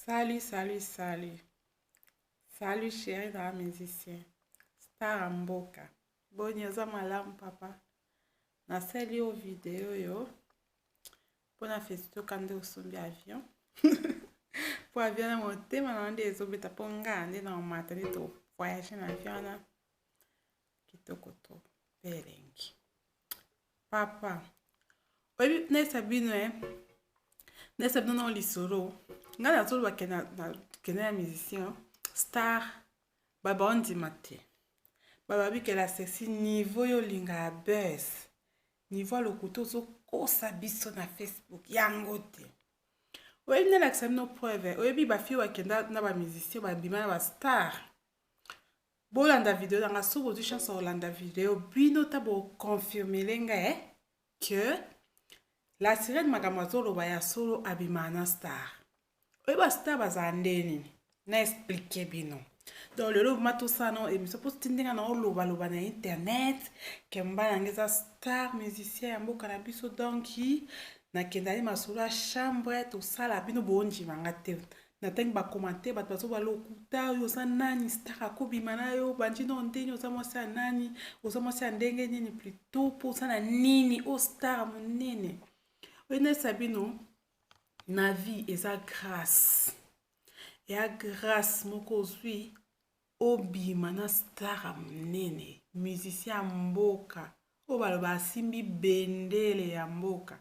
Salut, salut, salut. Salut chéri na musicien. Star ya mboka. Boni oza malamu papa. Nasali yo video yo mpo na festoka nde osombi avion. Mpo avion na motema na nde ezobeta mpo nga nde na omata nde to voyage na avion wana kitoko to mpe elengi. Papa, oyebi nayesa bino eh? Nayesa bino nao lisolo. Ngai nazoloba kende na musicien star ba baondima te. Bababi ke la sexy niveau yo olinga ya buzz. Niveau ya lokuta ozokosa biso na Facebook yango te. Oyebi nalakisa bino preuve. Oyebi ba fille bakenda na ba musicien babima na ba star. Bolanda video nanga soki bozwi chance ya kolanda video bino ta boconfirmele nga eh, que la sirène makambo azoloba ya solo abimaka na star. Oyebi ba star bazala nde nini? Na explique bino. Donc lelo vraiment tosala na émission mpo ti ndenge na olobaloba na internet ke mobali na nga eza star musicien ya mboka na biso, donc nakendaki masolo ya chambre tosala bino bondima nga te. Natangi bacommentaire bato bazoba lokuta oyo oza nani star akobima na yo bandi no ndenge oza mwasi ya nani oza mwasi ya ndenge nini plutôt mpo oza na nini o star monene. Oyo nayesa bino na vie eza grâce, eya grâce moko ozwi obima na star ya monene musicien ya mboka oyo baloba asimbi bendele ya mboka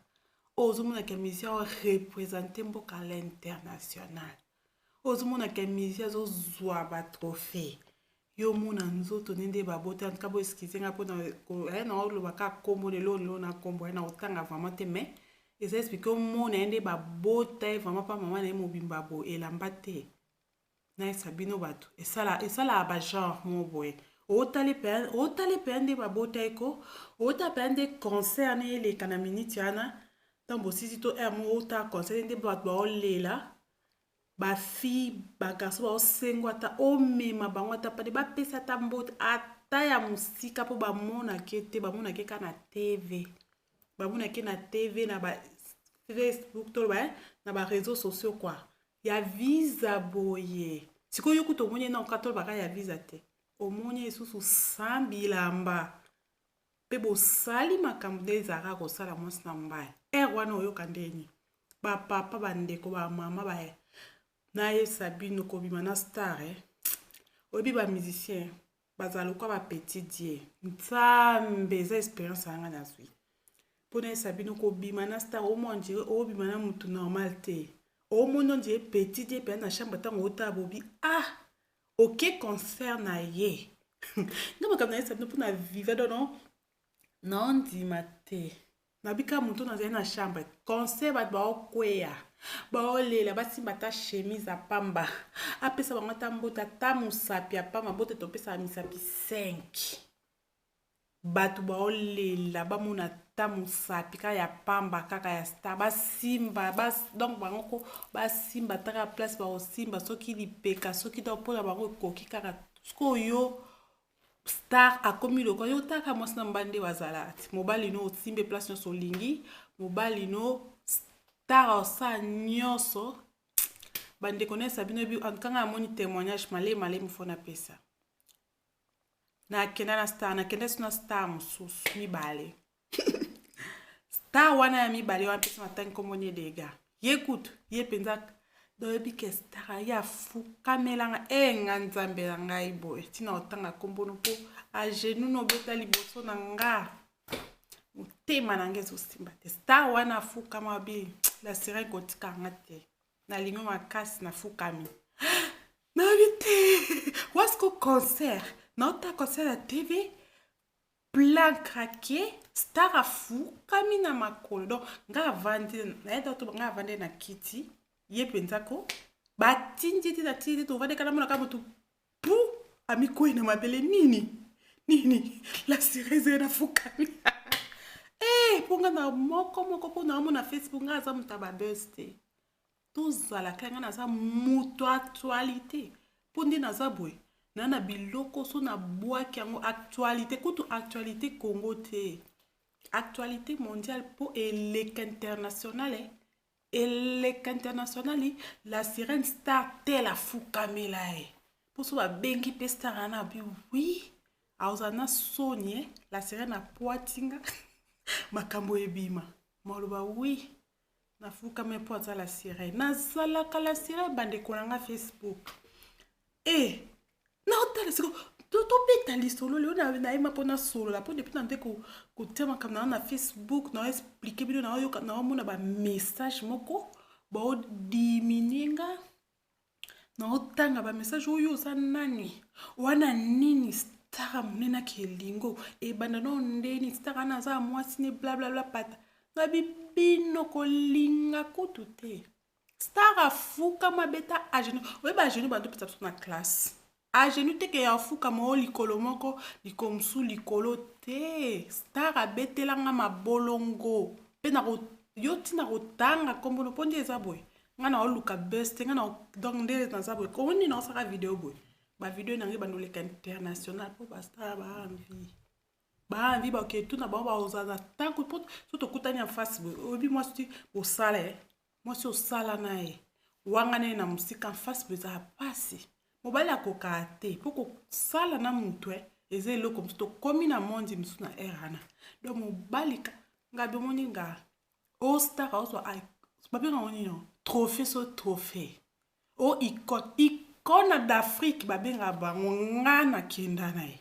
oyo ozomonaka musicien oyo représente mboka à l'international, oyo ozomonaka musicien azozwa batrophée yo omona nzoto nde nde babota. En tout cas bo excuse nga mpona na oloba kaka nkombo lelo lelo na nkombo na kotanga vraiment te, mais eza explique omona ye nde babota ye vraiment mpa mama na ye mobimba boye elamba te. Nayesa bino bato esalaka bagenre mo boye otali mpenza nde babota ye ko ota mpenza nde concert na eleka na minute wana ntango bosisi to aire moko ota concert nde bato baolela bafille bagarçon baosengwa ata omema bango ata pade bapesa ata mbote ata ya mosika mpo bamonake te, bamonake kaka na TV, bamonake na TV na ba Facebook to na ba réseaux sociaux quoi ya visa boye. Sikoyo yo kuta omoni na okata olobaka ya visa te, omoni lisusu sans bilamba mpe bosali makambo nde ezalaka kosala mwasi na mobali ere wana oyoka ndeni bapapa bandeko bamama ba nayesa bino kobima na star eh. Oyebi bamusicien bazala lokwa bapetit die nzambe eza expérience yanga nazwi mpo nayesa bino kobima na star omoi ondire obima na motu normal te, omoni ondire petit die mpenza na chambre ntango otala bobi ah oke concert na ye nga makambo nayesa bino mpona viva dono naondima te. Nabika motu nazali na chambre concert bato baokweya baolela basimba ata chemise ya pamba apesa bango ata mbote ata mosapi ya pamba mbote topesaka misapi 5 bato baolela bamona ata mosapi kaka ya pamba kaka ya star basimba bas, donc bango ko basimba ata kaka place bakosimba soki lipeka soki donc mpona bango ekoki kaka sikoyo star akomi lokola yo otaka mwasi na mobali nde bazala ti mobali no osimbe place nyonso olingi mobali no star osala nyonso. Bandeko nayesa bino ebi en tout cas nga namoni témoignage malemi malemi fo napesa. Nakenda na star, nakenda so na star mosusu mibale star wana ya mibale wana mpesa natangi nkombo ne dega ye kutu ye mpenza doyebi ke star ye afukamelanga e nga nzambe na ngai boye ntina otanga nkombo no mpo agenu nobeta liboso na nga motema na ngai ezosimba te. Star wana afukama bi la sirene kotika nga te nalingi makasi nafukami nayebi te wasiko concert naota concert ya TV plein craqué star afukami na makolo donc nga avandi nayeba to nga avandi na kiti ye mpenza ko batindi te natindi te tovandi kala monaka motu pu amikwei na mabele nini nini la sireze nafukami eh mpo nga na moko moko mpo naomona Facebook nga aza moto ya babuzz te tozalaka nga naza moto actualité mpo nde naza boye na na biloko so nabwaki yango actualité kutu actualité Congo te, actualité mondiale mpo eleka internationale. Eleka international la sirène star tel afukamela ye. Mpo so babengi mpe star wana abi oui, akozala na soni eh? La sirène apwati nga makambo ebima. Maloba oui, nafukami mpo aza la sirène. Nazalaka la sirène bandeko na nga Facebook. Eh, naotala siko tobeta lisolo lelo nayema mpo nasolola mpo depuis na nde kotia makambo na na Facebook na explike bino naoyoka naomona bamessage moko baodiminue nga naotanga bamessage oyo oza nani wana nini star monene ake elingo ebanda nao ndeni star wana aza mwasi ne blablabla pata ngabi bino kolinga kutu te. Star afukama beta à genoux. Oyeba à genoux bando pesa biso na classe. À genoux te ke ya afukama o likolo moko likolo mosusu likolo te. Star abetela nga mabolongo pe na ko yo ntina kotanga nkombo no mpo nde eza boye nga na oluka buzz te nga na donc nde naza boye komoni na osaka video boye ba video na ngai bando leka international mpo ba star ba envie ba envie baketuna bango bakozala na ntango mpo so tokutani en face boye oyebi mwasi ti bosala ye mwasi osala na ye wanga naye na mosika en face boye ezala mpasi mobali akokaka te mpo kosala na moto eh, eza eloko mosusu tokomi na mondi mosusu na ere wana donc mobali nga bomoni nga ostar aozwa babenga ngo nini trophée so trophée o icone icone d'Afrique babenga bango nga nakenda na ye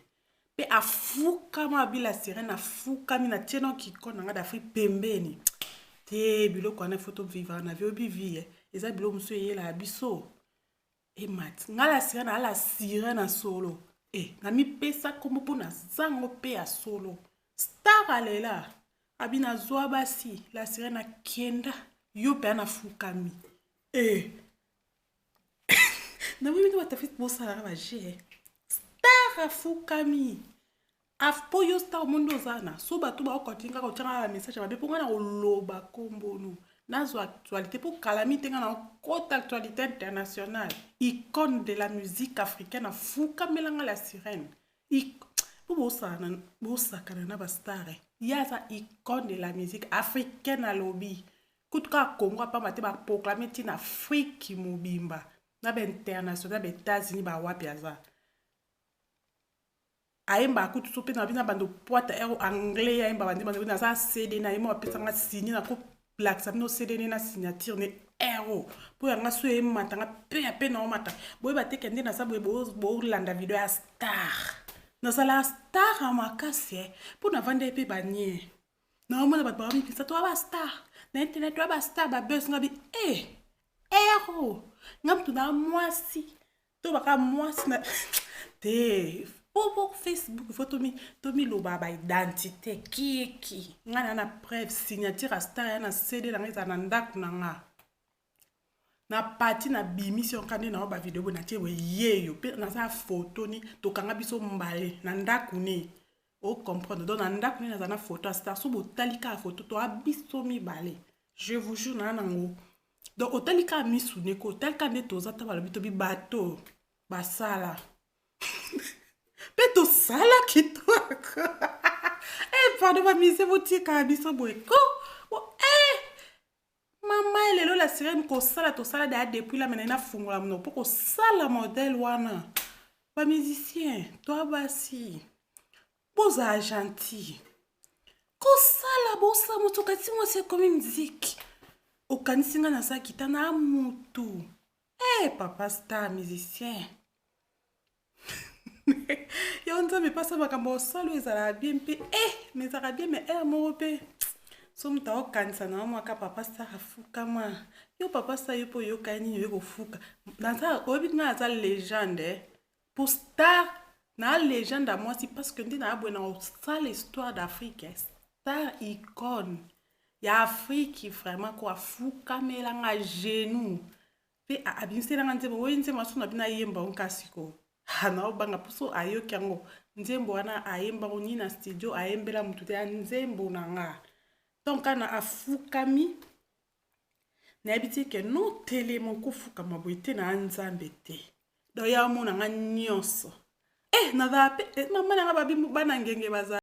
mpe afukama abila sirene afukami na tie noki icone na nga d'Afrique pembeni te biloko wana ifo tovivre na vie oyebi vie eh. Eza biloko mosusu eyelaka biso emati nga la sirene ala sirene ya solo e namipesa nkombo mpo nazango mpe ya solo star alela abi nazwa basi la sirene akenda yo mpe anafukami e namoni bino bato bosalaka baje star afukami mpo yo star omoni oza na so bato baokontinue kaka otyanga bamessage mabe mpo ngai na koloba nkombono nazwa actualité mpo kalami te ngai na okota actualité internationale icône de la musique africaine afukamela ngai la sirène mpo bosakana na bastar ye aza icône de la musique africaine alobi kutu kaka Congo apamba te baproclame ntina Afrique mobimba na bainternational ba États-Unis bawapi aza ayembaka kutu so mpe na bino bando pwata ero anglais ayemba bandi bando naza CD na ye mo apesanga signe nakolakisa bino CD ne na signature ne ero mpo yanga so emata nga mpe ya mpe na omata boyeba te ke nde naza boye bolanda video ya star nazala star ya makasi mpo navanda ye mpe banie naomona bato bamipesa toa bastar na internet toa bastar babes nga bi e ero nga motu na mwasi to baka mwasi na te po Facebook fo tomiloba ba identité kieki nga na na preuve signature ya star ya na CD na nga ezala na ndako na nga na pati na bimisi yo nde na ba video boye natie boye yeyo mpe naza foto ni tokanga biso mbale na ndako ni ocomprendre donc na ndako nini naza na foto ya star so botali kaka foto toa biso mibale je vous jure naa nango donc otali kaka misu neko otali kaka nde toza ta balobi tobi bato basala mpe tosala kitoko e pardon bamise botikaka biso boye ko eh mama elelo la sirène kosala tosala deya depuis la mena nafungola monoko mpo kosala modèle wana bamusicien toa basi bozala gentil kosala bosala moto okatisi mwasi ekomi miziki okanisi nga naza kita na mutu e papa star musicien yo nzambe mpasa makambo osala oyo ezalaka bien mpe e ma ezalaka bien ma aire moko mpe so moto aokanisa na mwaka papa star afukama yo papa star yo mpo oyoka nini oye kofuka naza oyebi nga aza légende po star na légende ya mwasi parce que nde na boye na osala histoire d'Afrique star icône ya Afrique vraiment ko afukamela nga genou mpe abimiselanga nzembo oyo nzembo aso na bino ayemba ngo kasi ko naobanga mposo ayoki yango nzembo wana ayembango nini na studio ayembela motu te ya nzembo na nga donc kana afukami nayebi te ke no telema okofukama boye te na nzambe te donc ya omona nga nyonso eh nazala mpe mama na nga babi bana ngenge bazala.